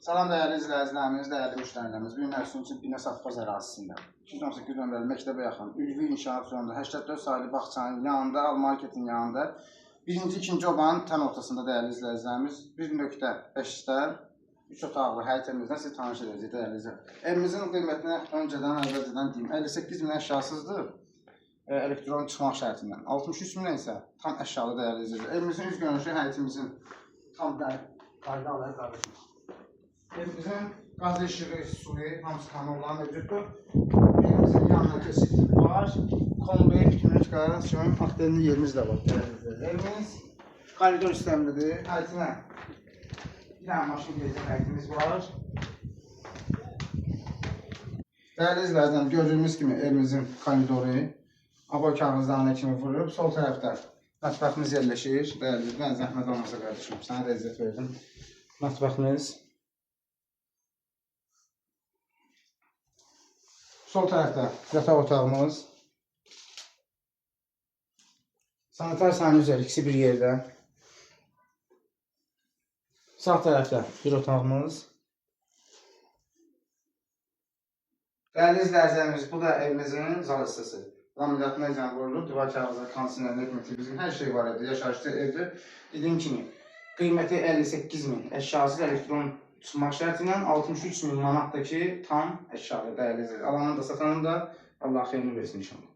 Salam dəyərli izləyicilərimiz, dəyərli müştərilərimiz. Bu gün sizin üçün Binə Safxoz ərazisində 218 nömrəli məktəbə yaxın Ülvi inşaat zonunda 84 saylı bağçanın yanında, Al Marketin yanında birinci, ikinci obanın tən ortasında dəyərli izləyicilərimiz 1.5-də 3 otaqlı həyət evimizdən sizi tanış edəcəyik dəyərli izləyicilər. Evimizin qiymətini öncədən, əvvəlcədən deyim, 58 min əşyasızdır. Elektron çıxmaq şərti ilə. 63 min isə tam əşyalı dəyərli izləyicilər. Evimizin üz görünüşü həyətimizin tam qayda alır qardaşım. Evimizin qaz işığı, suyu, hamısı tam olan mövcuddur. Evimizin yanına keçid var. Kombi, bütünlük çıxaran akdenli yerimiz də var. Evimiz koridor sistemlidir. Həyətinə bir dənə maşın girəcək həyətimiz var. Dəyərli izləyicilər, gördüyünüz kimi evimizin koridoru aboy kağızlarına kimi vurulub. Sol tərəfdə mətbəximiz yerləşir. Dəyərli izləyicilər, zəhmət olmasa qardaşım, sənə də izzət verdim. Mətbəximiz. Sol tərəfdə yataq otağımız. Sanitar sanuzel ikisi bir yerdə. Sağ tərəfdə bir otağımız. Dəyərli izləyicilərimiz, bu da evimizin zal hissəsi. Laminatına ilə vurulub, divar kağızı, kondisioner, televizyon, hər şey var evdə, yaşayışlı evdir. Dediyim kimi, qiyməti 58 min, əşyasız elektron çıxmaq şərti ilə 63 min manatdakı tam əşyalı dəyərli izləyicilər. Alanın da, satanın da Allah xeyrini versin inşallah.